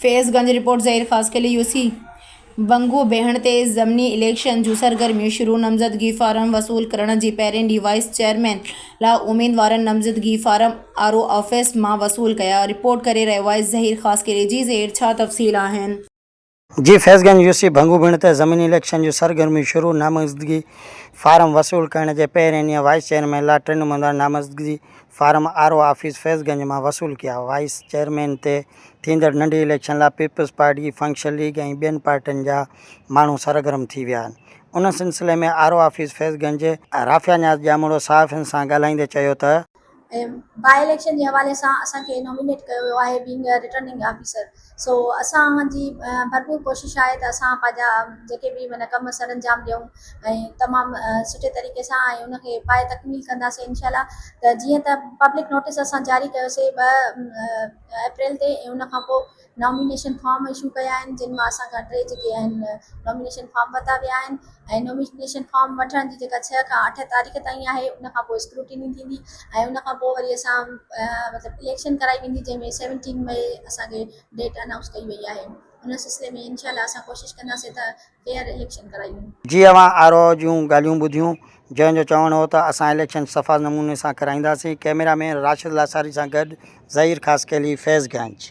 Faizganj, report, Zaheer Khaskheli, U C Bango بيهڻ تي ضمني اليڪشن جون سرگرميون شروع، نامزدگي فارم وصول ڪرڻ جي پهرين ڏينهن وائيس چيئرمين لاء اميدوارن نامزدگي فارم آر او آفيس مان وصول ڪيا، رپورٽ ڪري رهيو آهي ظهير خاصخيلي جي ظهير ڇا تفصيل آهن. جي فيض گنج يو سي ڀنگو ڀيڻ تي ضمني اليڪشن جون سرگرميون شروع، نامزدگي فارم وصول ڪرڻ جي پهرين ڏينهن وائيس چيئرمين لاء ٽن اميدوارن نامزدگي form R O office Faizganj مان وصول ڪيا، وائيس چيئرمين تي ٿيندڙ ننڍي اليڪشن لاء پيپلز پارٽي، فنڪشنل ليگ ۽ ٻين پارٽين جا ماڻهو سرگرم ٿي ويا آهن. ان سلسلي ۾ R O office Faizganj Rafia Niaz Jamro صحافين سان ڳالهائيندي چيو ته. باء اليڪشن جي حوالي سان اسان کي نامينيٽ ڪيو ويو آهي بينگ اي رٽرننگ آفيسر سو اسان جي ڀرپور ڪوشش آهي ته اسان پنهنجا جيڪي به معنيٰ ڪم سر انجام ڏيون ۽ تمام سٺي طريقي سان ۽ ان کي پائي تڪميل ڪنداسين انشاء الله ته جيئن ته پبلڪ نوٽيس اسان جاري ڪيوسي ٻه اپريل تي ۽ ان کان پوء نامينيشن فارم اشو ڪيا آهن جن مان اسان کان ٽي جيڪي آهن نامينيشن فارم ورتا ويا آهن ۽ نامينيشن فارم وٺڻ جي جيڪا ڇهه کان اٺ تاريخ تائين آهي ان کان پوء اسڪروٽني ٿيندي ۽ ان کان پوء وري اسان مطلب اليڪشن ڪرائي ويندي جنهن ۾ سيونٽين مئي اسان کي ڊيٽ انائونس ڪئي وئي آهي ان سلسلي ۾ انشاء الله اسان ڪوشش ڪنداسين ته فيئر اليڪشن ڪرائي وڃي. جي اوهان آر او جون ڳالهيون ٻڌيون جنهن جو چوڻ هو ته اسان اليڪشن صفا نموني سان ڪرائينداسين، ڪئميرا مين راشد لاشاري سان گڏ ظهير خاصخيلي، فيض گنج.